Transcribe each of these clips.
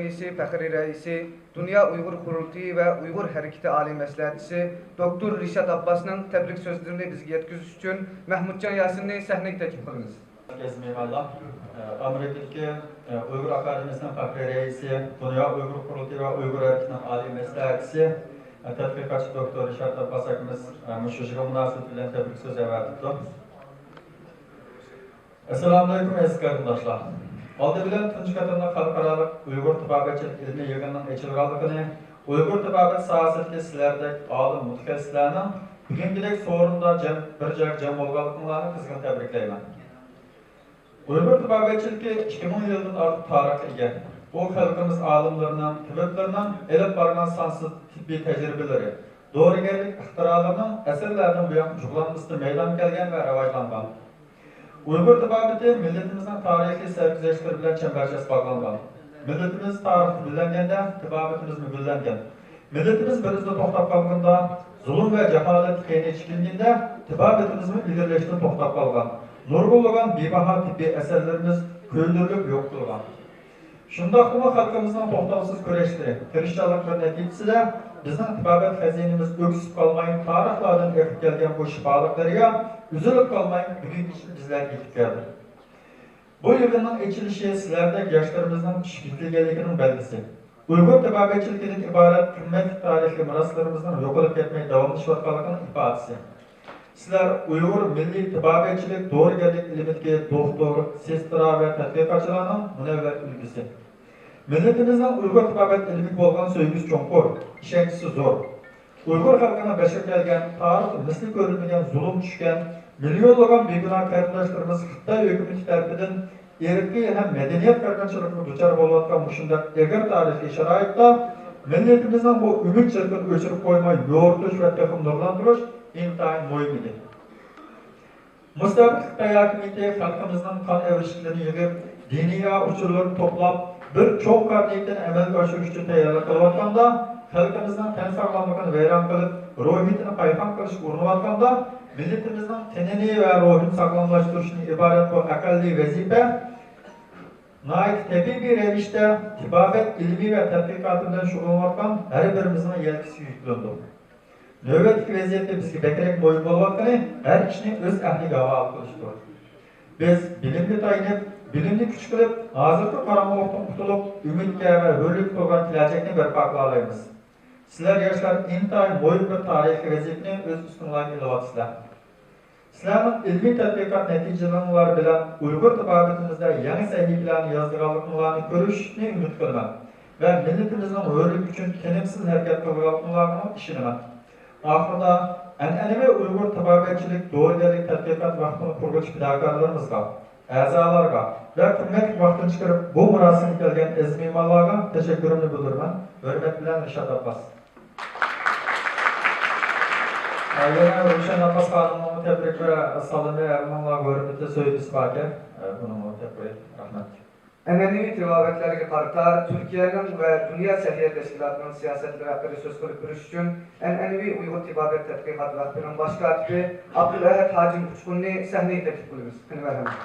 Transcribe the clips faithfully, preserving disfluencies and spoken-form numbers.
رەئىسى، پەخرىي رەئىسى، دۇنيا ئۇيغۇر قۇرۇلتىيى ۋە ئۇيغۇر ھەرىكىتى ئالىي مەسلىھەتچىسى دوكتور رىشات ئابباسنىڭ تەبرىك سۆزلىرىنى بىزگە يەتكۈزۈش ئۈچۈن مەھمۇتجان ياسىننى سەھنىگە تەكلىپ قىلىمىز. ئەزىز مېھمانلار، ئامېرىكىدىكى ئۇيغۇر ئاكادېمىيىسىنىڭ پەخرىي رەئىسى، دۇنيا ئۇيغۇر قۇرۇلتىيى ۋە ئۇيغۇر ھەرىكىتىنىڭ ئالىي مەسلىھەتچىسى، تەتقىقاتچى دوكتور رىشات ئابباس ئاكىمىز مۇشۇ يىغىن مۇناسىۋىتى بىلەن تەبرىك سۆز ئەۋەتىپتۇ. ئەسسالامۇئەلەيكۇم، ئەزىز قېرىنداشلار! ئالدى بىلەن تۇنجى قېتىملىق خەلقئارالىق ئۇيغۇر تېبابەتچىلىك ئىلمىي يىغىنىنىڭ ئېچىلغانلىقىنى، ئۇيغۇر تېبابەت ساھەسىدىكى سىلەردەك ئالىم مۇتەخەسسىسلەرنىڭ بۈگۈنكىدەك سورۇندا جەم، بىر جايغا جەم بولغانلىقىڭلارنى قىزغىن تەبرىكلەيمەن. ئۇيغۇر تېبابەتچىلىكى ئىككى مىڭ يىلدىن ئارتۇق تارىخقا ئىگە. بۇ خەلقىمىز ئالىملىرىنىڭ، تېبىبلىرىنىڭ ئېلىپ بارغان سانسىز تېببىي تەجرىبىلىرى، دورىگەرلىك ئىختىرالىرىنىڭ ئەسىرلەردىن بۇيانقى جۇغلانمىسىدا مەيدانغا كەلگەن ۋە راۋاجلانغان. ئۇيغۇر تېبابىتى مىللىتىمىزنىڭ تارىخىي سەرگۈزەشتلىرى بىلەن چەمبەرچاس باغلانغان. مىللىتىمىز تارىختا گۈللەنگەندە، تېبابىتىمىزمۇ گۈللەنگەن. مىللىتىمىز بىر ئىزدا توختاپ قالغاندا، زۇلۇم ۋە جاھالەت كەينىگە چېكىنگەندە، تېبابىتىمىزمۇ ئىلگىرىلەشتىن توختاپ قالغان. نۇرغۇنلىغان بىباھا تېببىي ئەسەرلىرىمىز كۆيدۈرۈلۈپ يوقىتىلغان. شۇنداقتىمۇ خەلقىمىزنىڭ توختاۋسىز كۈرەشلىرى، تىرىشچانلىقلىرى نەتىجىسىدە بىزنىڭ تېبابەت خەزىنىمىز ئۆكسۈپ قالماي، تارىخلاردىن ئېقىپ كەلگەن بۇ شىپالىق دەريا ئۈزۈلۈپ قالماي بۈگۈنگىچە بىزلەرگە يېتىپ كەلدى. بۇ يىغىننىڭ ئېچىلىشى سىلەردەك ياشلىرىمىزنىڭ پىشىپ يېتىلگەنلىكىنىڭ بەلگىسى. ئۇيغۇر تېبابەتچىلىكىدىن ئىبارەت قىممەتلىك تارىخىي مىراسلىرىمىزنىڭ يوقىلىپ كەتمەي داۋاملىشىۋاتقانلىقىنىڭ ئىپادىسى. سىلەر ئۇيغۇر مىللىي تېبابەتچىلىك دورىگەرلىك ئىلمىدىكى دوختۇر، سېسترا ۋە تەتقىقاتچىلارنىڭ مۇنەۋۋەر ئۈلگىسى. مىللىتىمىزنىڭ ئۇيغۇر تېبابەت ئىلمىگە بولغان سۆيگۈسى چوڭقۇر، ئىشەنچىسى زور. ئۇيغۇر خەلقىنىڭ بېشىغا كەلگەن تارىختا مىسلى كۆرۈلمىگەن زۇلۇم چۈشكەن، مىليونلىغان بىگۇناھ قېرىنداشلىرىمىز خىتاي ھۆكۈمىتى تەرىپىدىن ئىرقىي ھەم مەدەنىيەت قىرغىنچىلىقىغا دۇچار بولۇۋاتقان مۇشۇنداق ئېغىر تارىخىي شارائىتتا مىللىتىمىزنىڭ بۇ ئۈمىد چىرىقىنى ئۆچۈرۈپ قويماي يورۇتۇش ۋە تېخىمۇ نۇرلاندۇرۇش ئىنتايىن مۇھىم ئىدى. مۇستەبىت خىتاي ھاكىمىيىتى خەلقىمىزنىڭ قان ئەۋرىشكىلىرىنى يىغىپ، دىنىيا ئۇچۇرلىرىنى توپلاپ، بىر چوڭ قارا نىيىتىنى ئەمەلگە ئاشۇرۇش ئۈچۈن تەييارلىق قىلىۋاتقاندا، خەلقىمىزنىڭ تەن ساغلاملىقىنى ۋەيران قىلىپ، روھىيىتىنى پايخان قىلىشقا ئۇرۇنۇۋاتقاندا، مىللىتىمىزنىڭ تېنىنى ۋە روھىنى ساغلاملاشتۇرۇشتىن ئىبارەت بۇ ئەقەللىي ۋەزىپە ناھايىتى تەبىئىي رەۋىشتە تېبابەت ئىلمى ۋە تەتقىقاتى بىلەن شۇغۇللىنىۋاتقان ھەر بىرىمىزنىڭ يەلكىسىگە يۈكلىنىدۇ. نۆۋەتتىكى ۋەزىيەتتە بىزگە بەكرەك مۇھىم بولۇۋاتقىنى ھەر ئىشنى ئۆز ئەھلىگە ھاۋالە قىلىشتۇر. بىز بىلىمگە تايىنىپ، بىلىمنى كۈچ قىلىپ، ھازىرقى قاراڭغۇلۇقتىن قۇتۇلۇپ، ئۈمىدكە ۋە ھۆرلۈككە تولغان كېلەچەكنى بەرپا قىلالايمىز. سىلەر ياشلار ئىنتايىن مۇھىم بىر تارىخىي ۋەزىپىنى ئۆز ئۈستۈڭلارغا ئېلىۋاتىسىلەر. سىلەرنىڭ ئىلمىي تەتقىقات نەتىجىلىرىڭلار بىلەن ئۇيغۇر تېبابىتىمىزدە يېڭى سەھىپىلەرنى يازىدىغانلىقىڭلارنى كۆرۈشۈشنى ئۈمىد قىلىمەن ۋە مىللىتىمىزنىڭ ھۆرلۈكى ئۈچۈن تىنىمسىز ھەرىكەت قىلىدىغانلىقىڭلارغىمۇ ئىشىنىمەن. ئاخىرىدا، ئەنئەنىۋى ئۇيغۇر تېبابەتچىلىك دورىگەرلىك تەتقىقات ۋەقپىنى قۇرغۇچى پىداكارلىرىمىزغا، ئەزالارغا ۋە قىممەتلىك ۋاقتىنى چىقىرىپ بۇ مۇراسىمغا كەلگەن ئەزىز مېھمانلارغا تەشەككۈرۈمنى بىلدۈرىمەن. ھۆرمەت بىلەن، رىشات ئابباس. يەنە روشەن ئابباس خانىمنىڭ تەبرىك ۋە سالىمى ھەممىڭلارغا ھۆرمىتى، سۆيگۈسى باركەن. بۇنىڭغا تەبرىك، رەھمەت. ئەنئەنىۋى تېبابەتلەرگە قارىتا تۈركىيەنىڭ ۋە دۇنيا سەھىيە تەشكىلاتىنىڭ سىياسەتلىرى ھەققىدە سۆز قىلىپ بېرىش ئۈچۈن ئەنئەنىۋى ئۇيغۇر تېبابەت تەتقىقات ۋەقپىنىڭ باش كاتىپى ئابدۇلئەھەد ھاجىم ئۇچقۇننى سەھنىگە تەكلىپ قىلىمىز. قېنى، مەرھەمەت.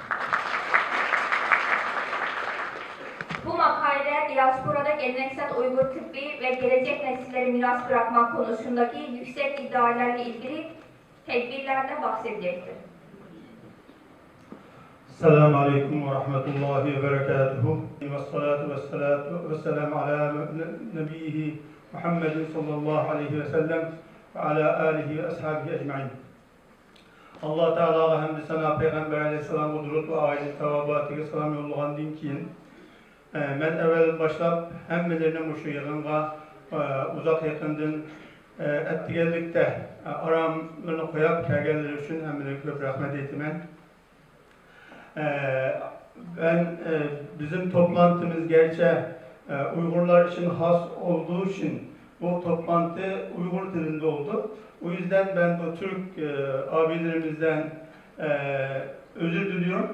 Bu makale diasporada geleneksel Uygur tıbbı ve gelecek nesillere miras bırakmak konusundaki yüksek iddialarla ilgili tedbirlerde bahsedecektir. السلام عليكم ورحمة الله وبركاته. والصلاة والصلاة والسلام على نبيه محمد صلى الله عليه وسلم وعلى آله وأصحابه أجمعين. ئاللا تائالاغا ھەمدۇ سانا، پەيغەمبەر ئەلەيھىسسالامغا دۇرۇت ۋە ئائىلە تاۋابىئاتىگە سالام يوللىغاندىن كېيىن، ئە، مەن ئەۋۋەل باشلاپ ھەممىلىرىنى مۇشۇ يىغىنغا، ئە، ئۇزاق يېقىندىن، ئە، ئەتىگەنلىكتە، ئە، ئاراملىرىنى قويۇپ كەلگەنلىرى ئۈچۈن ھەممىلىرىگە كۆپ رەھمەت ئېيتىمەن. ئە، مەن، ئە، بىزنىڭ توپلانتىمىز گەرچە، ئە، ئۇيغۇرلار ئۈچۈن خاس ئولدۇغۇ ئۈچۈن بۇ توپلانتى ئۇيغۇر تىلىدا بولدى. ئۇ يۈزدەن مەن بۇ تۈرك، ئە، ئابىدىلىرىمىزدىن، ئە، ئۆزۈر دىلىيورۇم.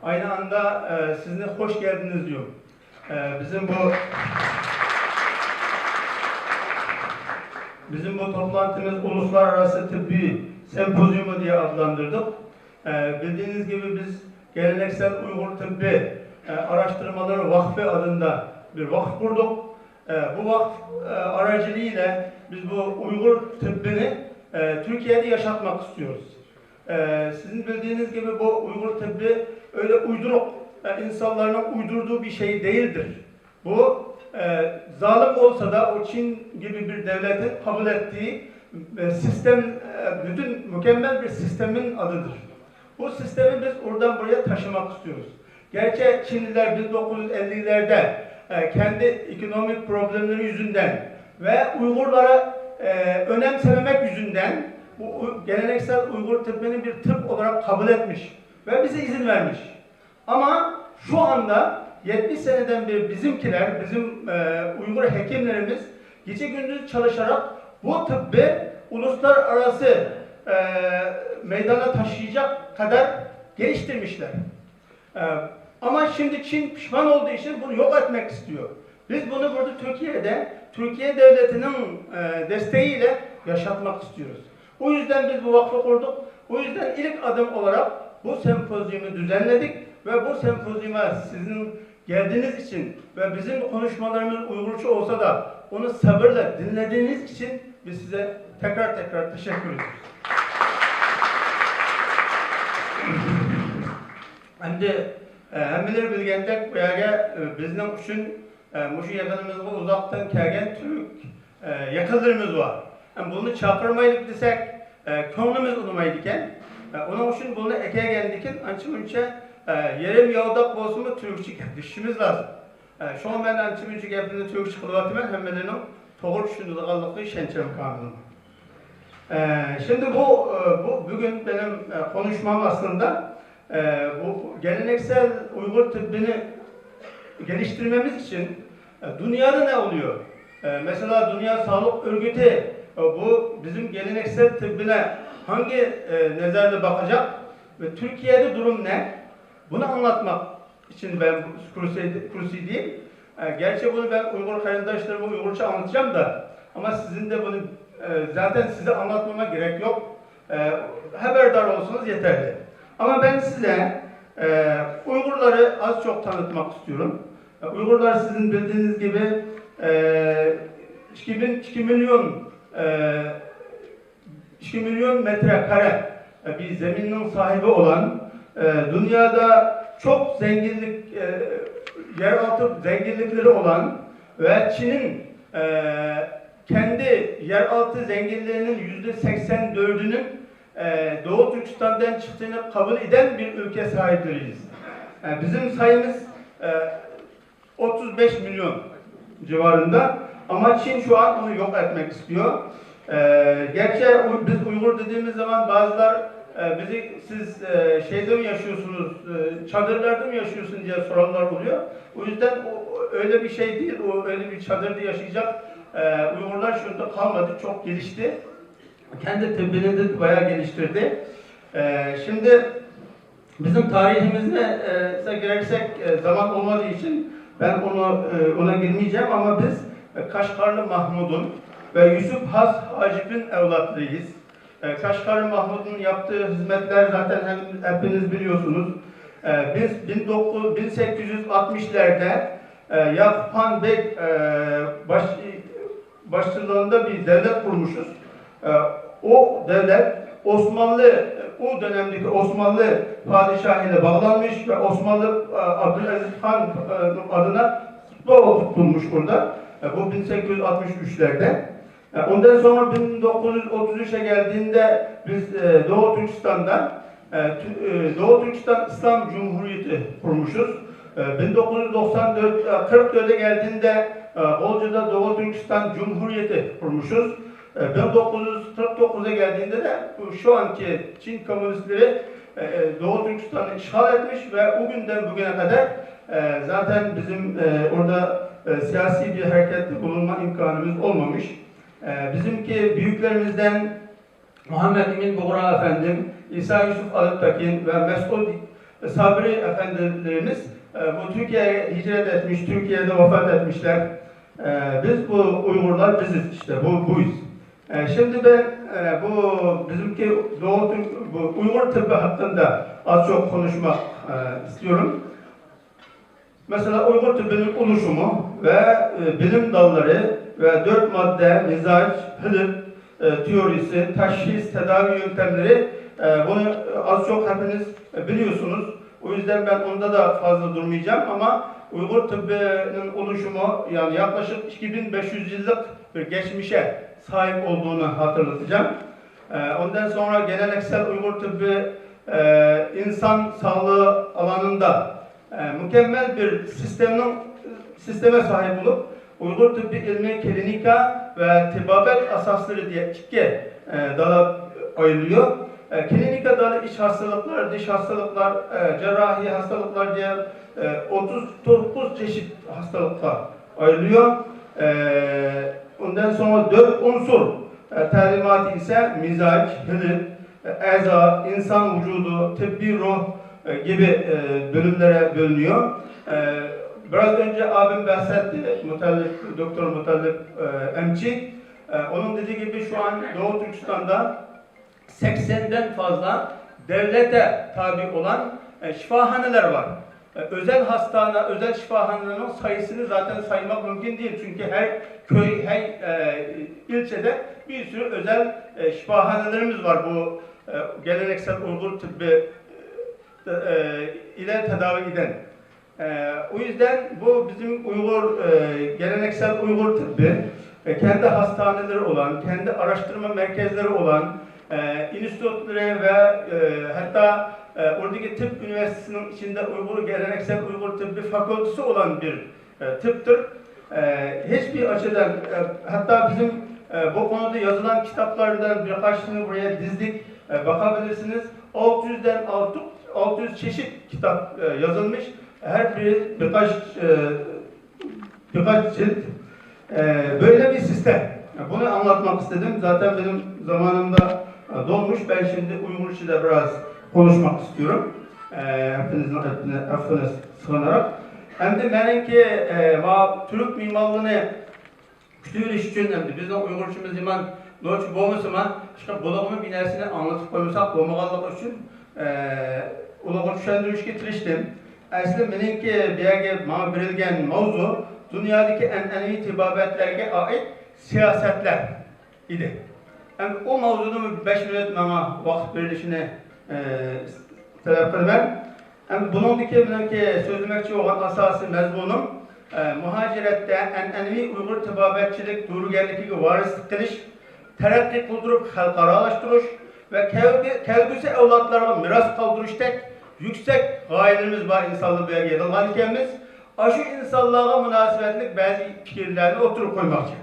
ئاينى ئاندا، ئە، سىزنى خوش گەلدىنىز دىيوم. ئە، بىزنىڭ بۇ، بىزنىڭ بۇ توپلانتىمىز ئۇلۇسلار ئاراسى تېببىي سېمپوزىيۇمى دېيە ئاتلاندۇردۇق. ئە، بىلدىيىنىز كىبى، بىز گەلەنەكسەل ئۇيغۇر تېببىي، ئە، ئاراشتۇرمىلىرى ۋاقفى ئادىندا Bir vakıf kurduk. E, bu vakıf e, aracılığıyla biz bu Uygur tıbbını e, Türkiye'de yaşatmak istiyoruz. E, sizin bildiğiniz gibi bu Uygur tıbbı öyle uyduruk, e, insanların uydurduğu bir şey değildir. Bu e, zalim olsa da o Çin gibi bir devletin kabul ettiği e, sistem, e, bütün mükemmel bir sistemin adıdır. Bu sistemi biz oradan buraya taşımak istiyoruz. Gerçi Çinliler bin dokuz yüz ellilerde e, kendi ekonomik problemleri yüzünden ve Uygurlara e, önemsememek yüzünden bu u- geleneksel Uygur tıbbını bir tıp olarak kabul etmiş ve bize izin vermiş. Ama şu anda yetmiş seneden beri bizimkiler, bizim e, Uygur hekimlerimiz gece gündüz çalışarak bu tıbbı uluslararası e, meydana taşıyacak kadar geliştirmişler. E, ama şimdi Çin pişman olduğu için bunu yok etmek istiyor. Biz bunu burada Türkiye'de, Türkiye devletinin e, desteğiyle yaşatmak istiyoruz. O yüzden biz bu vakfı kurduk. O yüzden ilk adım olarak bu sempozyumu düzenledik ve bu sempozyuma sizin geldiğiniz için ve bizim konuşmalarımız Uygurca olsa da onu sabırla dinlediğiniz için biz size tekrar tekrar teşekkür ediyoruz. Endi e, hemmeler bilgendek bu yerge e, bizden için e, bu şu yakınımızda uzaktan gelgen Türk e, yakınlarımız var. Yani bunu çağırmaylık desek e, ko'nglimiz unmaydi ekan. E, uning uchun buni akagandikin ancha muncha e, yarim yovdoq bo'lsinmi, turkcha gaplashishimiz lozim. E, shunga men ancha muncha gapimni turkcha qilyapman, hammalarning to'g'ri tushunadiganligiga ishonchim komil. E, şimdi bu, e, bu bugün benim e, konuşmam aslında e, bu geleneksel Uygur tıbbını geliştirmemiz için e, dünyada ne oluyor? E, mesela Dünya Sağlık Örgütü e, bu bizim geleneksel tıbbına hangi e, nezerle bakacak ve Türkiye'de durum ne? Bunu anlatmak için ben bu kürsüdeyim. E, gerçi bunu ben Uygur kardeşlerime Uygurca anlatacağım da ama sizin de bunu e, zaten size anlatmama gerek yok. E, haberdar olsanız yeterli. Ama ben size e, Uygurları az çok tanıtmak istiyorum. E, Uygurlar sizin bildiğiniz gibi e, iki bin, iki milyon e, iki milyon metrekare e, bir zeminin sahibi olan, e, dünyada çok zenginlik, e, yeraltı zenginlikleri olan ve Çin'in e, kendi yeraltı zenginliğinin yüzde seksen dördünün e, Doğu Türkistan'dan çıktığını kabul eden bir ülke sahipleriyiz. E, bizim sayımız e, otuz beş milyon civarında. Ama Çin şu an onu yok etmek istiyor. Ee, gerçi u- biz Uygur dediğimiz zaman bazılar e, bizi siz e, şeyde mi yaşıyorsunuz, e, çadırlarda mı yaşıyorsun diye soranlar oluyor. O yüzden o, o öyle bir şey değil, o öyle bir çadırda yaşayacak e, Uygurlar şu anda kalmadı, çok gelişti. Kendi tıbbını da bayağı geliştirdi. Ee, şimdi bizim tarihimizde e, girersek e, zaman olmadığı için ben onu e, ona girmeyeceğim ama biz e, Kaşgarlı Mahmud'un ve Yusuf Has Hacip'in evlatlarıyız. E, Kaşgarlı Mahmud'un yaptığı hizmetler zaten hem, hepiniz biliyorsunuz. E, biz bin dokuz, bin sekiz yüz altmışlarda e, Yakup Han Bey e, baş, başçılığında bir devlet kurmuşuz. E, o devlet Osmanlı, o dönemdeki Osmanlı padişahıyla bağlanmış ve Osmanlı e, Abdülaziz Han e, adına kutlu olsun tutulmuş burada. E, bu bin sekiz yüz altmış üçlerde. E, ondan sonra bin dokuz yüz otuz üçe geldiğinde biz e, Doğu Türkistan'da e, Tü- e, Doğu Türkistan İslam Cumhuriyeti kurmuşuz. E, bin dokuz yüz doksan dört, e, kırk dörde geldiğinde e, Bolca'da Doğu Türkistan Cumhuriyeti kurmuşuz. E, bin dokuz yüz kırk dokuza geldiğinde de bu şu anki Çin komünistleri e, e, Doğu Türkistan'ı işgal etmiş ve o günden bugüne kadar e, zaten bizim e, orada e, siyasi bir harekette bulunma imkanımız olmamış. E, bizimki büyüklerimizden Muhammed Emin Buğra efendim, İsa Yusuf Alptekin ve Mesut Sabri efendilerimiz e, bu Türkiye'ye hicret etmiş, Türkiye'de vefat etmişler. E, biz bu Uygurlar biziz işte, bu buyuz. E, şimdi ben e, bu bizimki Doğu Türk, bu Uygur tıbbı hakkında az çok konuşmak e, istiyorum. Mesela Uygur tıbbinin oluşumu ve e, bilim dalları ve dört madde, mizaç, Philip e, teorisi, teşhis, tedavi yöntemleri, e, bunu az çok hepiniz e, biliyorsunuz. O yüzden ben onda da fazla durmayacağım ama Uygur tıbbinin oluşumu yani yaklaşık iki bin beş yüz yıllık bir geçmişe sahip olduğunu hatırlatacağım. E, ondan sonra geleneksel Uygur tıbbı e, insan sağlığı alanında e, mükemmel bir sistemin sisteme sahip olup Uygur tıbbi ilmi klinika ve tibabet asasları diye iki e, dala ayrılıyor. E, klinika dalı iç hastalıklar, dış hastalıklar, e, cerrahi hastalıklar diye e, otuz dokuz çeşit hastalıklar ayrılıyor. E, ondan sonra dört unsur e, talimatı ise mizaç, hilit, e, eza, insan vücudu, tıbbi ruh e, gibi e, bölümlere bölünüyor. E, biraz önce abim bahsetti, Mutallip, Doktor Mutallip e, Emçi. E, onun dediği gibi şu an Doğu Türkistan'da seksenden fazla devlete tabi olan e, şifahaneler var. E, özel hastane, özel şifahanelerin sayısını zaten saymak mümkün değil. Çünkü her köy, her e, ilçede bir sürü özel e, şifahanelerimiz var bu e, geleneksel Uygur tıbbı e, ile tedavi eden. E, o yüzden bu bizim Uygur, e, geleneksel Uygur tıbbı, e, kendi hastaneleri olan, kendi araştırma merkezleri olan, e, enstitüleri ve e, hatta e, oradaki tıp üniversitesinin içinde Uygur geleneksel Uygur tıbbı fakültesi olan bir e, tıptır. E, hiçbir açıdan, e, hatta bizim e, bu konuda yazılan kitaplardan birkaçını buraya dizdik. E, bakabilirsiniz. Altı yüzden altı, altı yüz çeşit kitap e, yazılmış. Her biri birkaç e, birkaç cilt. E, böyle bir sistem. Bunu anlatmak istedim. Zaten benim zamanım da e, dolmuş. Ben şimdi Uygurca da biraz konuşmak istiyorum. E, hepinizin affine, affine sığınarak. Hem de benimki e, ma, Türk mimarlığını كۈتۈۋېلىش ئۈچۈن ئەمدى بىزنىڭ ئۇيغۇرچىمىز يامان نوچى بولمىسىمۇ، ئىشقىلىپ بولۇپمۇ بىر نەرسىنى ئاڭلىتىپ قويمىساق بولمىغانلىقى ئۈچۈن ئۇلارغا چۈشەندۈرۈشكە تىرىشتىم. ئەسلى مېنىڭكى بۇ يەرگە ماڭا بېرىلگەن ماۋزۇ دۇنيادىكى ئەنئەنىۋى تېبابەتلەرگە ئائىت سىياسەتلەر ئىدى. ئەمدى ئۇ ماۋزۇدىمۇ بەش مىنۇت ماڭا ۋاقىت بېرىلىشىنى تەلەپ قىلىمەن. ئەمدى بۇنىڭدىكى مېنىڭكى سۆزلىمەكچى بولغان ئاساسىي مەزمۇنۇم، ئە، مۇھاجىرەتتە ئەنئەنىۋى ئۇيغۇر تېبابەتچىلىك دورىگەرلىكىگە ۋارىسلىق قىلىش، تەرەققىي قىلدۇرۇپ خەلقئارالاشتۇرۇش ۋە كەلگۈ-، كەلگۈسى ئەۋلادلارغا مىراس قالدۇرۇشتەك يۈكسەك غايىلىرىمىز بار ئىنسانلار بۇ يەرگە يىغىلغان ئىكەنمىز. ئاشۇ ئىنسانلارغا مۇناسىۋەتلىك بەزى پىكىرلەرنى ئوتتۇرىغا قويماقچى.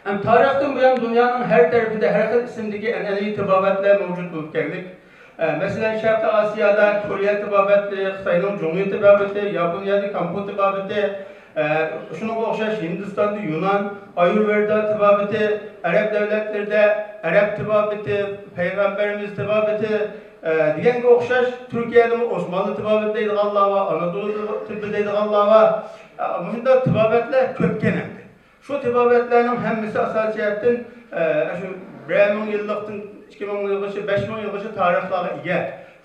ھەم تارىختىن بۇيان دۇنيانىڭ ھەر تەرىپىدە ھەر خىل ئىسىمدىكى ئەنئەنىۋى تېبابەتلەر مەۋجۇت بولۇپ كەلدى. ئە، مەسىلەن، شەرقىي ئاسىيادا كورېيە تېبابەتلىرى، خىتاينىڭ جۇڭيى تېبابىتى، ياپونىيەدە كامپۇ تېبابىتى، ئە، شۇنىڭغا ئوخشاش ھىندىستاندا يۇنان، ئايۇرۋېدا تېبابىتى، ئەرەب دۆلەتلىرىدە ئەرەب تېبابىتى، پەيغەمبىرىمىز تېبابىتى، ئە، دېگەنگە ئوخشاش تۈركىيەدىمۇ ئوسمانلى تېبابىتى دەيدىغانلار بار، ئانادولۇ تېبابىتى دەيدىغانلار بار. ئە، مۇشۇنداق تېبابەتلەر كۆپكەن ئەمدى. شۇ تېبابەتلەرنىڭ ھەممىسى ئاساسىي جەھەتتىن، ئە، شۇ بىرەر مىڭ يىللىقتىن ئىككى مىڭ يىلغىچە، بەش مىڭ يىلغىچە تارىخلارغا ئىگە.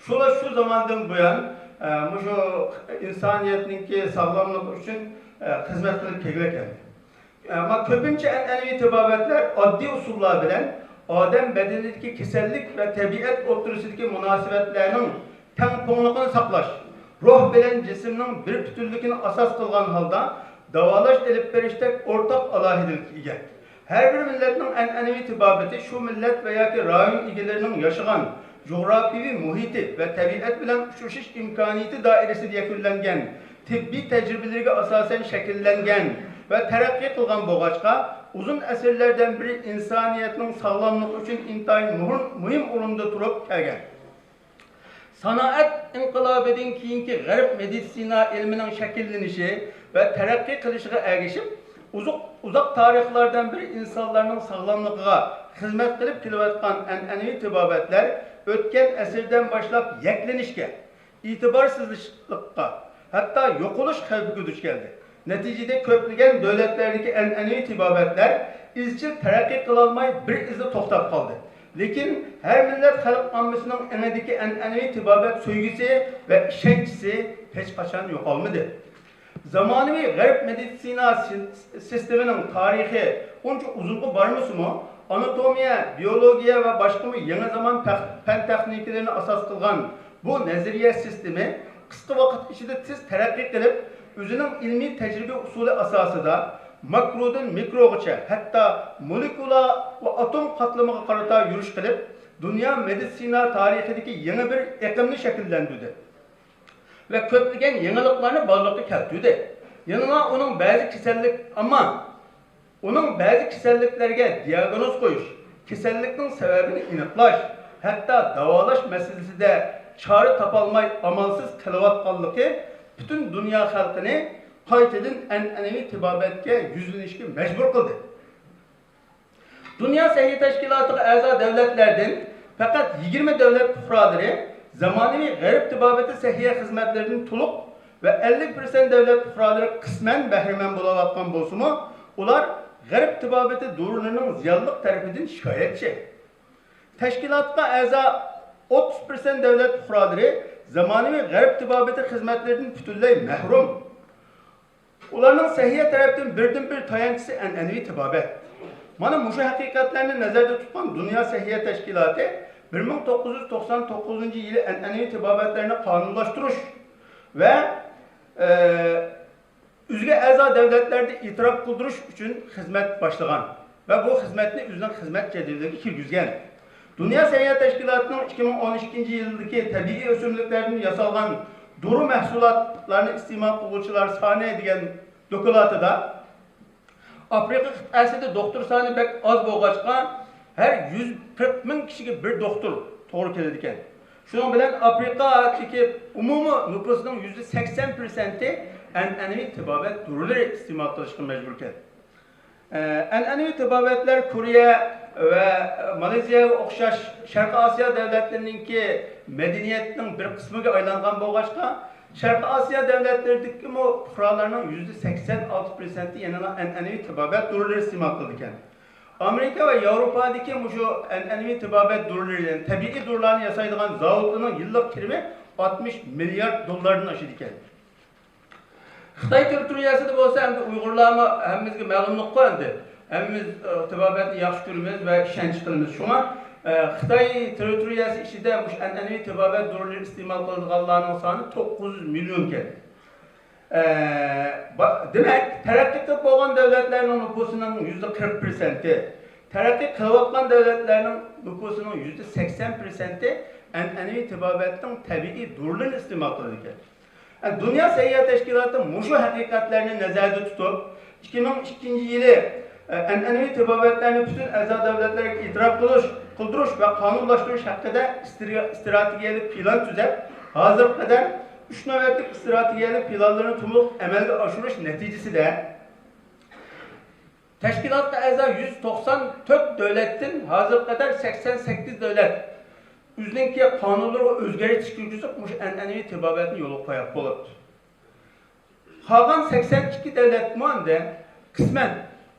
شۇلار شۇ زاماندىن بۇيان، ئە، مۇشۇ ئىنسانىيەتنىڭكى ساغلاملىقى ئۈچۈن، ئە، خىزمەت قىلىپ كەلگەن ئەمدى. ئەمما كۆپىنچە ئەنئەنىۋى تېبابەتلەر ئاددىي ئۇسۇللار بىلەن ئادەم بەدىنىدىكى كېسەللىك ۋە تەبىئەت ئوتتۇرىسىدىكى مۇناسىۋەتلەرنىڭ تەڭپۇڭلۇقىنى ساقلاش، روھ بىلەن جىسىمنىڭ بىر پۈتۈنلۈكىنى ئاساس قىلغان ھالدا داۋالاش ئېلىپ بېرىشتەك ئورتاق ئالاھىدىلىككە ئىگە. ھەر بىر مىللەتنىڭ ئەنئەنىۋى تېبابىتى شۇ مىللەت ۋە ياكى رايون ئىگىلىرىنىڭ ياشىغان جۇغراپىيىۋى مۇھىتى ۋە تەبىئەت بىلەن ئۇچرىشىش ئىمكانىيىتى دائىرىسىدە يەكۈنلەنگەن تېببىي تەجرىبىلىرىگە ئاساسەن شەكىللەنگەن ۋە تەرەققىي قىلغان بولغاچقا، ئۇزۇن ئەسىرلەردىن بېرى ئىنسانىيەتنىڭ ساغلاملىقى ئۈچۈن ئىنتايىن مۇھىم، مۇھىم ئورۇندا تۇرۇپ كەلگەن. سانائەت ئىنقىلابىدىن كېيىنكى غەرب مېدىتسىنا ئىلمىنىڭ شەكىللىنىشى ۋە تەرەققىي قىلىشىغا ئەگىشىپ، ئۇزۇق، ئۇزاق تارىخلاردىن بېرى ئىنسانلارنىڭ ساغلاملىقىغا خىزمەت قىلىپ كېلىۋاتقان ئەنئەنىۋى تېبابەتلەر ئۆتكەن ئەسىردىن باشلاپ يەكلىنىشكە، ئېتىبارسىزلىشىشقا، ھەتتا يوقىلىش خەۋپىگە دۇچ كەلدى. نەتىجىدە كۆپلىگەن دۆلەتلەردىكى ئەنئەنىۋى تېبابەتلەر ئىزچىل تەرەققىي قىلالماي بىر ئىزدا توختاپ قالدى. لېكىن ھەر مىللەت خەلق ئاممىسىنىڭ ئېڭىدىكى ئەنئەنىۋى تېبابەت سۆيگۈسى ۋە ئىشەنچىسى ھېچقاچان يوقالمىدى. زامانىۋى غەرب مېدىتسىنا سى-، سىستېمىنىڭ تارىخى ئۇنچە ئۇزۇنغا بارمىسىمۇ، ئاناتومىيە، بىيولوگىيە ۋە باشقىمۇ يېڭى زامان پەخ-، پەن تېخنىكىلىرىنى ئاساس قىلغان بۇ نەزەرىيە سىستېمى قىسقا ۋاقىت ئىچىدە تېز تەرەققىي قىلىپ، ئۆزىنىڭ ئىلمىي تەجرىبە ئۇسۇلى ئاساسىدا ماكرودىن مىكروغىچە، ھەتتا مولېكۇلا ۋە ئاتوم قاتلىمىغا قارىتا يۈرۈش قىلىپ، دۇنيا مېدىتسىنا تارىخىدىكى يېڭى بىر ئېقىمنى شەكىللەندۈردى ۋە كۆپلىگەن يېڭىلىقلارنى بارلىققا كەلتۈردى. يەنىلا ئۇنىڭ بەزى كېسەللىك، ئەمما ئۇنىڭ بەزى كېسەللىكلەرگە دىياگنوز قويۇش، كېسەللىكنىڭ سەۋەبىنى ئېنىقلاش، ھەتتا داۋالاش مەسىلىسىدە چارە تاپالماي ئامالسىز قېلىۋاتقانلىقى پۈتۈن دۇنيا خەلقىنى قايتىدىن ئەنئەنىۋى تېبابەتكە يۈزلىنىشكە مەجبۇر قىلدى. دۇنيا سەھىيە تەشكىلاتىغا ئەزا دۆلەتلەردىن پەقەت يىگىرمە دۆلەت پۇقرالىرى زامانىۋى غەرب تېبابىتى سەھىيە خىزمەتلىرىدىن تولۇق ۋە ئەللىك پىرسەنت دۆلەت پۇقرالىرى قىسمەن بەھرىمەن بولۇۋاتقان بولسىمۇ، ئۇلار غەرب تېبابىتى دورىلىرىنىڭ زىيانلىق تەرىپىدىن شىكايەتچى. تەشكىلاتقا ئەزا ئوتتۇز پىرسەنت دۆلەت پۇقرالىرى زامانىۋى غەرب تېبابىتى خىزمەتلىرىدىن پۈتۈنلەي مەھرۇم. ئۇلارنىڭ سەھىيە تەرەپتىن بىردىنبىر تايانچىسى ئەنئەنىۋى تېبابەت. مانا مۇشۇ ھەقىقەتلەرنى نەزەردە تۇتقان دۇنيا سەھىيە تەشكىلاتى بىر مىڭ توققۇز يۈز توقسان توققۇزىنچى يىلى ئەنئەنىۋى تېبابەتلەرنى قانۇنلاشتۇرۇش ۋە، ئە، ئۆزىگە ئەزا دۆلەتلەردە ئېتىراپ قىلدۇرۇش ئۈچۈن خىزمەت باشلىغان ۋە بۇ خىزمەتنى ئۆزىنىڭ خىزمەت جەدۋىلىگە كىرگۈزگەن. دۇنيا سەھىيە تەشكىلاتىنىڭ ئىككى مىڭ ئون ئىككىنچى يىلدىكى تەبىئىي ئۆسۈملۈكلەردىن ياسالغان دورا مەھسۇلاتلارنى ئىستېمال قىلغۇچىلار سانى دېگەن دوكلاتىدا، ئافرىقا قىتئەسىدە دوختۇر سانى بەك ئاز بولغاچقا، ھەر يۈز قىرىق مىڭ كىشىگە بىر دوختۇر توغرا كېلىدىكەن. شۇنىڭ بىلەن ئافرىقادىكى ئومۇمىي نوپۇسنىڭ يۈزدە سەكسەن پىرسەنتى ئەنئەنىۋى تېبابەت دورىلىرى ئىستېمال قىلىشقا مەجبۇركەن. ئەنئەنىۋى تېبابەتلەر كورېيە ۋە مالايزىيەگە ئوخشاش شەرقىي ئاسىيا دۆلەتلىرىنىڭكى مەدەنىيەتنىڭ بىر قىسمىغا ئايلانغان بولغاچقا، شەرقىي ئاسىيا دۆلەتلىرىدىكىمۇ پۇقرالارنىڭ يۈزدە سەكسەن ئالتە پىرسەنتى يەنىلا ئەنئەنىۋى تېبابەت دورىلىرى ئىستېمال قىلىدىكەن. ئامېرىكا ۋە ياۋروپادىكى مۇشۇ ئەنئەنىۋى تېبابەت دورىلىرى، يەنى تەبىئىي دورىلارنى ياسايدىغان زاۋۇتلىرىنىڭ يىللىق كىرىمى ئاتمىش مىليارد دوللاردىن ئاشىدىكەن. خىتاي تېررىتورىيەسىدە بولسا ئەمدى ئۇيغۇرلارمۇ ھەممىمىزگە مەلۇملۇققۇ ئەمدى. ھەممىمىز، ئە، تېبابەتنى ياخشى كۆرىمىز ۋە ئىشەنچ قىلىمىز. شۇڭا، ئە، خىتاي تېررىتورىيەسى ئىچىدە مۇشۇ ئەنئەنىۋى تېبابەت دورىلىرى ئىستېمال قىلىدىغانلارنىڭ سانى توققۇز يۈز مىليونكەن. ئە، با-، دېمەك، تەرەققىي قىلىپ بولغان دۆلەتلەرنىڭ نوپۇسىنىڭ يۈزدە قىرىق پىرسەنتى، تەرەققىي قىلىۋاتقان دۆلەتلەرنىڭ نوپۇسىنىڭ يۈزدە سەكسەن پىرسەنتى ئەنئەنىۋى تېبابەتنىڭ تەبىئىي دورىلىرىنى ئىستېمال قىلىدىكەن. دۇنيا سەھىيە تەشكىلاتى مۇشۇ ھەقىقەتلەرنى نەزەردە تۇتۇپ، ئىككى مىڭ ئىككىنچى يىلى، ئە، ئەنئەنىۋى تېبابەتلەرنى پۈتۈن ئەزا دۆلەتلەرگە ئېتىراپ قىلىش، قىلدۇرۇش ۋە قانۇنلاشتۇرۇش ھەققىدە ئىسترا-، ئىستراتېگىيەلىك پىلان تۈزەپ، ھازىرغا قەدەر ئۈچ نۆۋەتلىك ئىستراتېگىيەلىك پىلانلىرىنى تولۇق ئەمەلگە ئاشۇرۇش نەتىجىسىدە، تەشكىلاتقا ئەزا يۈز توقسان تۆت دۆلەتتىن ھازىرغا قەدەر سەكسەن سەككىز دۆلەت ئۆزىنىڭكى قانۇنلىرىغا ئۆزگەرتىش كىرگۈزۈپ، مۇشۇ ئەنئەنىۋى تېبابەتنى يولغا قويۇپ بولۇپتۇ. قالغان سەكسەن ئىككى دۆلەتمۇ ئەمدى قىسمەن،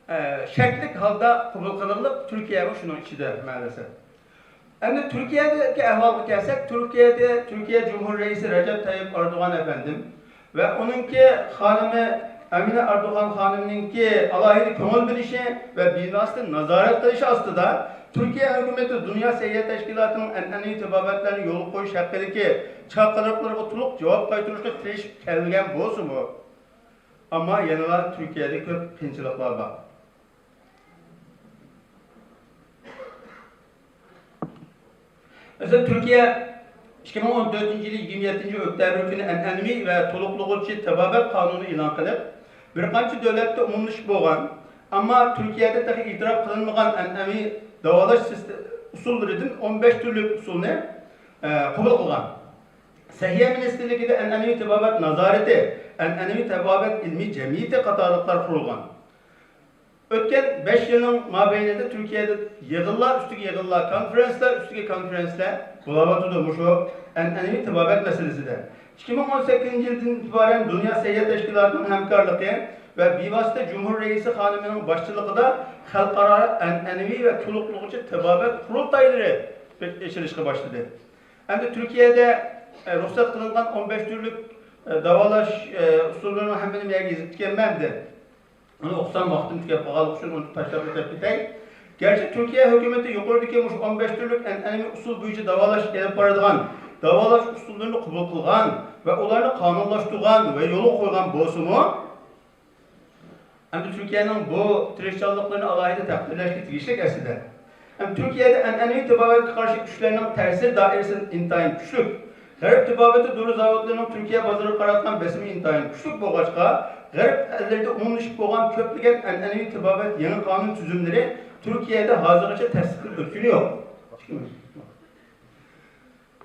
ئە، شەرتلىك ھالدا قوبۇل قىلىنلىق، تۈركىيەمۇ شۇنىڭ ئىچىدە مەلۇم. ئەمدى تۈركىيەدىكى ئەھۋالغا كەلسەك، تۈركىيەدە، تۈركىيە جۇمھۇر رەئىسى رەجەپ تايىپ ئەردوغان ئەپەندىم ۋە ئۇنىڭكى خانىمى ئەمىنە ئەردوغان خانىمنىڭكى ئالاھىدە كۆڭۈل بۆلۈشى ۋە بىۋاسىتە نازارەت قىلىشى ئاستىدا، تۈركىيە ھۆكۈمىتى دۇنيا سەھىيە تەشكىلاتىنىڭ ئەنئەنىۋى تېبابەتلەرنى يولغا قويۇش ھەققىدىكى چاقىرىقلىرىغا تولۇق جاۋاب قايتۇرۇشقا تىرىشىپ كەلگەن بولسىمۇ، ئەمما يەنىلا تۈركىيەدە كۆپ قىيىنچىلىقلار بار. مەسىلەن، تۈركىيە ئىككى مىڭ ئون تۆتىنچى يىلى يىگىرمە يەتتىنچى ئۆكتەبىر كۈنى ئەنئەنىۋى ۋە تولۇقلىغۇچى تېبابەت قانۇنى ئېلان قىلىپ، بىر قانچە دۆلەتتە ئومۇملىشىپ بولغان، ئەمما تۈركىيەدە تېخى ئېتىراپ قىلىنمىغان ئەنئەنىۋى داۋالاش سىست-، ئۇسۇللىرىدىن ئون بەش تۈرلۈك ئۇسۇلنى، ئە، قوبۇل قىلغان. سەھىيە مىنىستىرلىكىدە ئەنئەنىۋى تېبابەت نازارىتى، ئەنئەنىۋى تېبابەت ئىلمىي جەمئىيىتى قاتارلىقلار قۇرۇلغان. ئۆتكەن بەش يىلنىڭ مابەينىدە تۈركىيەدە يىغىنلار ئۈستىگە يىغىنلار، كونفېرېنسلار ئۈستىگە كونفېرېنسلار بولاۋاتىدۇ مۇشۇ ئەنئەنىۋى تېبابەت مەسىلىسىدە. ئىككى مىڭ ئون سەككىزىنچى يىلدىن ئېتىبارەن دۇنيا سەھىيە تەشكىلاتىنىڭ ھەمكارلىقى ۋە بىۋاسىتە جۇمھۇر رەئىسى خانىمىنىڭ باشچىلىقىدا خەلقئارا ئەنئەنىۋى ۋە تولۇقلىغۇچى تېبابەت قۇرۇلتايلىرى ئېچىلىشقا باشلىدى. ئەمدى تۈركىيەدە، ئە، رۇخسەت قىلىنغان ئون بەش تۈرلۈك، ئە، داۋالاش، ئە، ئۇسۇللىرىنىڭ ھەممىنى مەن يېزىپ كەتكەنمەن ئەمدى. ئۇنى ئوقۇسام ۋاقتىم تۈگەپ قالغانلىقى ئۈچۈن ئۇنى تاشلاپ ئۆتۈپ كېتەي. گەرچە تۈركىيە ھۆكۈمىتى يۇقىرىدىكى مۇشۇ ئون بەش تۈرلۈك ئەنئەنىۋى ئۇسۇل بويىچە داۋالاش ئېلىپ بارىدىغان داۋالاش ئۇسۇللىرىنى قوبۇل قىلغان ۋە ئۇلارنى قانۇنلاشتۇرغان ۋە يولغا قويغان بولسىمۇ، ئەمدى تۈركىيەنىڭ بۇ تىرىشچانلىقلىرىنى ئالاھىدە تەقدىرلەشكە تېگىشلىك ئەسلىدە. ئەمدى تۈركىيەدە ئەنئەنىۋى تېبابەتكە قارشى كۈچلەرنىڭ تەسىر دائىرىسى ئىنتايىن كۈچلۈك. غەرب تېبابىتى دورا زاۋۇتلىرىنىڭ تۈركىيە بازىرىغا قاراتقان بېسىمى ئىنتايىن كۈچلۈك بولغاچقا، غەرب ئەللىرىدە ئومۇملىشىپ بولغان كۆپلىگەن ئەنئەنىۋى تېبابەت يېڭى قانۇن تۈزۈملىرى تۈركىيەدە ھازىرغىچە تەستىقتىن ئۆتكىنى يوق.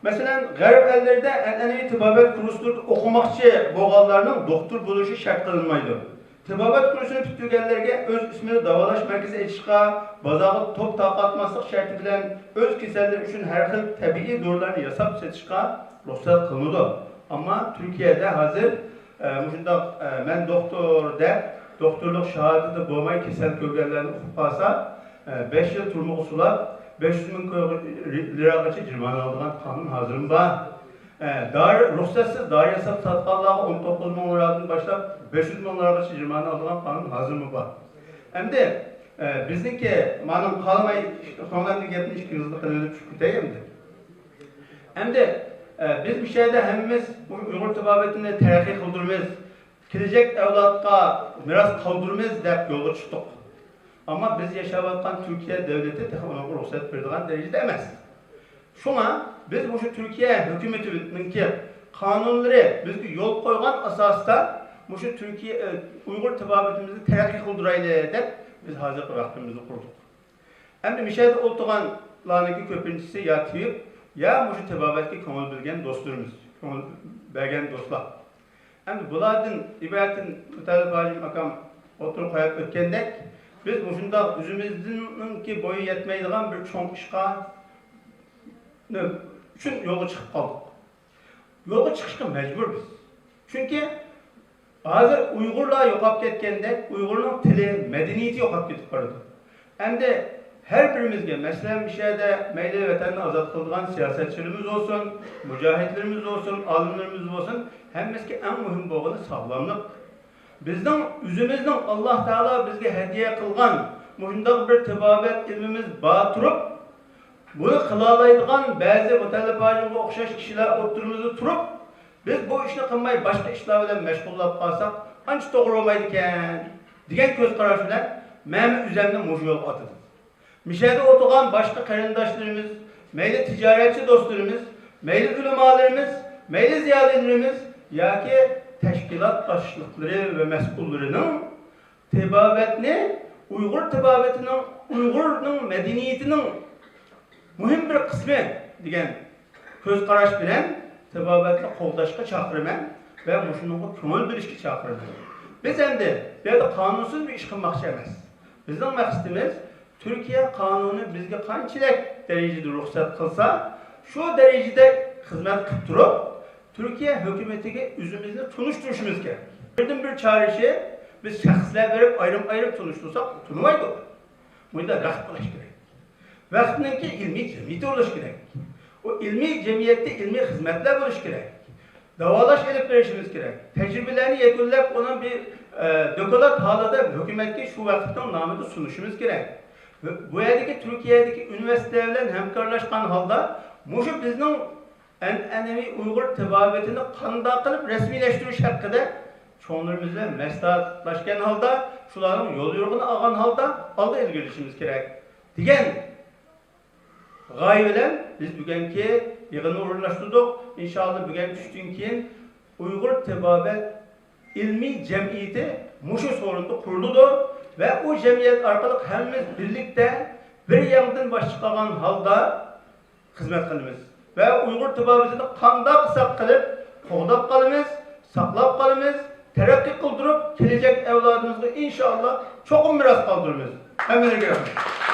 مەسىلەن، غەرب ئەللىرىدە ئەنئەنىۋى تېبابەت كۇرسلىرىدا ئوقۇماقچى بولغانلارنىڭ دوختۇر بولۇشى شەرت قىلىنمايدۇ. تېبابەت كۇرسىنى پۈتتۈرگەنلەرگە ئۆز ئىسمىدا داۋالاش مەركىزى ئېچىشقا، بازارغا توك تارقاتماسلىق شەرتى بىلەن ئۆز كېسەللىرى ئۈچۈن ھەر خىل تەبىئىي دورىلارنى ياساپ سېتىشقا رۇخسەت قىلىنىدۇ. ئەمما تۈركىيەدە ھازىر، ئە، مۇشۇنداق، ئە، مەن دوختۇر دەپ، دوختۇرلۇق شاھادىتى بولماي كېسەل كۆرگەنلەرنى ئۇقۇپ قالسا، ئە، بەش يىل تۈرمىگە سولاپ، بەش يۈز مىڭ لىراغىچە جەرىمانە ئالىدىغان قانۇن ھازىرمۇ بار. ئە، دارى، رۇخسەتسىز دارى ياساپ ساتقانلارغا ئون توققۇز مىڭ لىرادىن باشلاپ بەش يۈز مىڭ لىراغىچە جەرىمانە ئالىدىغان قانۇن ھازىرمۇ بار. ئەمدى، ئە، بىزنىڭكى، مانا قالماي، كۆڭلۈمدىكى گەپنى ئىككى يۈزنى قىلىۋېلىپ چۈشۈپ كېتەي ئەمدى. ئەمدى، ئە، بىز مۇشۇ يەردە ھەممىمىز ئۇيغۇر تېبابىتىنى تەرەققىي قىلدۇرىمىز، كېلىچەك ئەۋلادقا مىراس قالدۇرىمىز دەپ يولغا چىقتۇق. ئەمما بىز ياشاۋاتقان تۈركىيە دۆلىتى تېخى ئۇنىڭغا رۇخسەت بېرىدىغان دەرىجىدە ئەمەس. شۇڭا بىز مۇشۇ تۈركىيە ھۆكۈمىتىنىڭكى قانۇنلىرى بىزگە يول قويغان ئاساستا مۇشۇ تۈركىيە، ئە، ئۇيغۇر تېبابىتىمىزنى تەرەققىي قىلدۇرايلى دەپ بىز ھازىرقى ۋاقتىمىزنى قۇردۇق. ئەمدى مۇشۇ يەردە ئولتۇرغانلارنىڭكى كۆپىنچىسى يا تېۋىپ، يا مۇشۇ تېبابەتكە كۆڭۈل بۆلگەن دوستلىرىمىز، كۆڭۈل بەرگەن دوستلار. ئەمدى بۇلاردىن ئىبارەتتىن مۇتەللىپ ھاجىم ئاكام ئوتتۇرىغا قويۇپ ئۆتكەندەك، بىز مۇشۇنداق ئۆزىمىزنىڭكى بويى يەتمەيدىغان بىر چوڭ ئىشقا، ئۈچۈن يولغا چىقىپ قالدۇق. يولغا چىقىشقا مەجبۇر بىز. چۈنكى ھازىر ئۇيغۇرلار يوقاپ كەتكەندەك، ئۇيغۇرنىڭ تىلى، مەدەنىيىتى يوقاپ كېتىپ بارىدۇ. ئەمدى ھەر بىرىمىزگە، مەسىلەن، مۇشۇ يەردە مەيلى ۋەتەننى ئازاد قىلىدىغان سىياسەتچىلىرىمىز بولسۇن، مۇجاھىدلىرىمىز بولسۇن، ئالىملىرىمىز بولسۇن، ھەممىسىگە ئەڭ مۇھىم بولغىنى ساغلاملىق. بىزنىڭ ئۆزىمىزنىڭ ئاللا تائالا بىزگە ھەدىيە قىلغان مۇشۇنداق بىر تېبابەت ئىلمىمىز بار تۇرۇپ، بۇنى قىلالايدىغان بەزى مۇتەللىپ ھاجىمغا ئوخشاش كىشىلەر ئوتتۇرىمىزدا تۇرۇپ، بىز بۇ ئىشنى قىلماي، باشقا ئىشلار بىلەن مەشغۇللاپ قالساق، ئانچە توغرا بولمايدىكەن، دېگەن كۆز قاراش بىلەن مەنمۇ ئۆزەمنى مۇشۇ يولغا ئاتىدىم. مۇشۇ يەردە ئولتۇرغان باشقا قېرىنداشلىرىمىز، مەيلى تىجارەتچى دوستلىرىمىز، مەيلى ئۆلىمالىرىمىز، مەيلى زىيالىيلىرىمىز ياكى تەشكىلات باشلىقلىرى ۋە مەسئۇللىرىنىڭ تېبابەتنى ئۇيغۇر تېبابىتىنىڭ، ئۇيغۇرنىڭ مەدەنىيىتىنىڭ مۇھىم بىر قىسمى دېگەن كۆز قاراش بىلەن تېبابەتنى قوغداشقا چاقىرىمەن ۋە مۇشۇنىڭغا كۆڭۈل بۆلۈشكە چاقىرىمەن. بىز ئەمدى بۇ يەردە قانۇنسىز بىر ئىش قىلماقچى ئەمەس. بىزنىڭ مەقسىتىمىز، تۈركىيە قانۇنى بىزگە قانچىلىك دەرىجىدە رۇخسەت قىلسا، شۇ دەرىجىدە خىزمەت قىلىپ تۇرۇپ، تۈركىيە ھۆكۈمىتىگە ئۆزىمىزنى تونۇشتۇرۇشىمىز كېرەك. بىردىن بىر چارىسى، بىز شەخسلەر بېرىپ ئايرىم-ئايرىم تونۇشتۇرساق تونۇمايدۇ. بۇندا ۋاقىت بولۇش كېرەك. ۋاقىتنىڭكى ئىلمىي جەمئىيىتى بولۇش كېرەك. ئۇ ئىلمىي جەمئىيەتتە ئىلمىي خىزمەتلەر بولۇش كېرەك. داۋالاش ئېلىپ بېرىشىمىز كېرەك. تەجرىبىلەرنى يەكۈنلەپ، ئۇنىڭ بىر، ئە، دوكلات ھالىدا ھۆكۈمەتكە شۇ ۋاقىتنىڭ نامىدا سۇنۇشىمىز كېرەك. بۇ يەردىكى تۈركىيەدىكى ئۇنىۋېرسىتېتلار بىلەن ھەمكارلاشقان ھالدا مۇشۇ بىزنىڭ ئەنئەنىۋى ئۇيغۇر تېبابىتىنى قانداق قىلىپ رەسمىيلەشتۈرۈش ھەققىدە چوڭلىرىمىز بىلەن مەسلىھەتلەشكەن ھالدا، شۇلارنىڭ يول يورۇقىنى ئالغان ھالدا ئالغا ئىلگىرىلىشىمىز كېرەك، دېگەن غايە بىلەن بىز بۈگۈنكى يىغىننى ئورۇنلاشتۇردۇق. ئىنشائاللا، بۈگۈن چۈشتىن كېيىن ئۇيغۇر تېبابەت ئىلمىي جەمئىيىتى مۇشۇ سورۇندا قۇرۇلىدۇ ۋە ئۇ جەمئىيەت ئارقىلىق ھەممىمىز بىرلىكتە بىر ياڭدىن باش چىقارغان ھالدا خىزمەت قىلىمىز ۋە ئۇيغۇر تېبابىتىنى قانداق قىلساق قىلىپ قوغداپ قالىمىز، ساقلاپ قالىمىز، تەرەققىي قىلدۇرۇپ، كېلەچەك ئەۋلادىمىزغا ئىنشائاللا چوقۇم مىراس قالدۇرىمىز. ھەممىلەرگە رەھمەت.